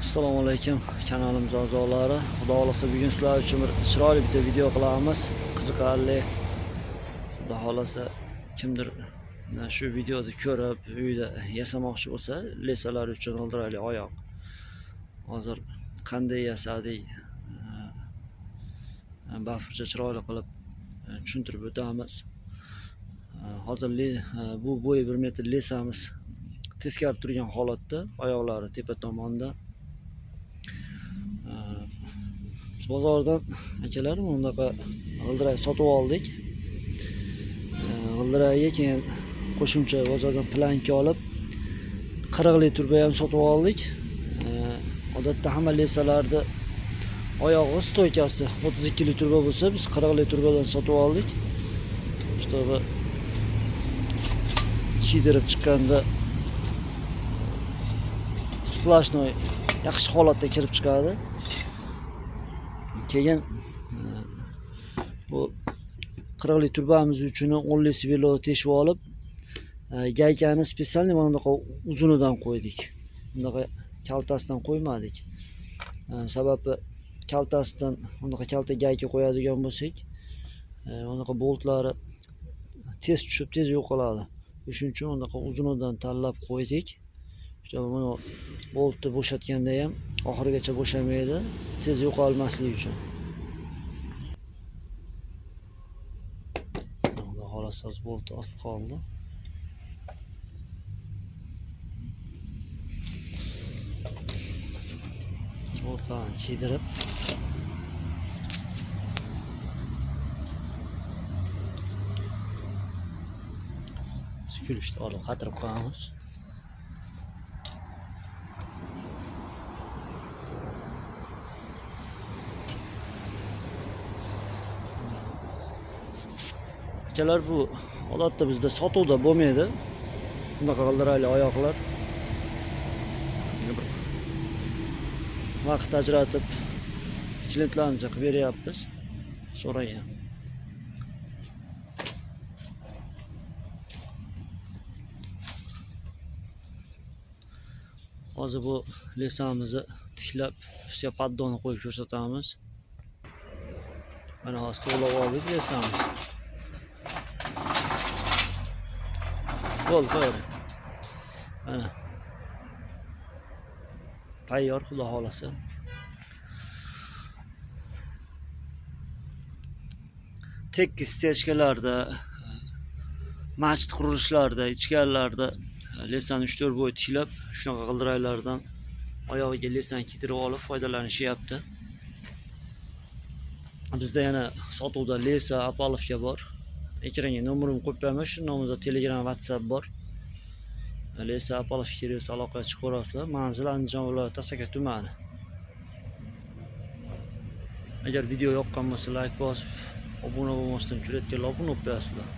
Assalomu alaykum kanalimiz a'zolari. Xudo xohlasa bugun sizlar uchun bir chiroyli bitta video qilamiz. Qiziqarli. Xudo xohlasa kimdir shu videoni ko'rib uyda yasamoqchi bo'lsa, lesalar uchun g'ildirakli oyoq. Hozir qanday yasadik, bafurja chiroyli qilib tushuntirib o'tamiz. Hozir bu bo'yi 1 metr lesamiz teskari turgan holatda, oyoqlari tepa tomonda. Biz bozordan akalar bunaqa g'ildirak sotib oldik. G'ildirakka keyin qo'shimcha bozordan planka olib 40lik turba ham sotib oldik. Odatda hamma lesalarni oyog'i stoykasi 32lik turba bo'lsa, biz 40lik turbadan sotib oldik. Чтобы kiydirib chiqqanda сплошной yaxshi holatda kirib chiqadi. Keyin bu 40lik turbamiz uchun 10lik svelo teshib olib, gaykani специально mana bunaqa uzunidan qo'ydik. Bunaqa kaltasidan qo'ymadik. Sababi kaltasidan bunaqa kalta gayka qo'yadigan bo'lsak, unaqa boltlari tez tushib, tez yo'qoladi. Shuning uchun unaqa uzunidan tanlab qo'ydik. İşte buni boltni bo'shatganda ham oxirigacha bo'shamaydi, tez yo'qolmasligi uchun. Xudo xohlasa hozir bolt oz qoldi. Boltlarni kiydirib kulishni olib qatirib qo'yamiz. Akalar, bu odatda bizda sotuvda bo'lmaydi. Bunaqa g'ildirakli oyoqlar. Bir vaqt ajratib klientlarimizga qilib beryapmiz. So'ragan. Hozir bu lesamizni tiklab, ustiga paddonni qo'yib ko'rsatamiz. Mana hozir to'g'rilab oldik lesamizni. Bo'ldi, qo'yadi. Mana. Tayyor, xudo xohlasa. Tekis stechkalarda, masjid qurilishlarida, ichkarilarda lesani 3-4 bo'y tiklab, shunaqa g'ildiraklardan oyog'iga lesani kiydirib olib foydalanishyapti. Bizda yana sotuvda lesa, apalovka bor. Ekranga nomerimni qo'yib qo'yaman. Shu nomerda Telegram, WhatsApp bor. Lesa, apalovka kerak bo'lsa aloqaga chiqaverasizlar. Manzil Andijon viloyati, Asaka tumani. Agar video yoqqan bo'lsa, like bosib, obuna bo'lmasdan ko'rayotganlar obuna bo'lib qo'yasizlar.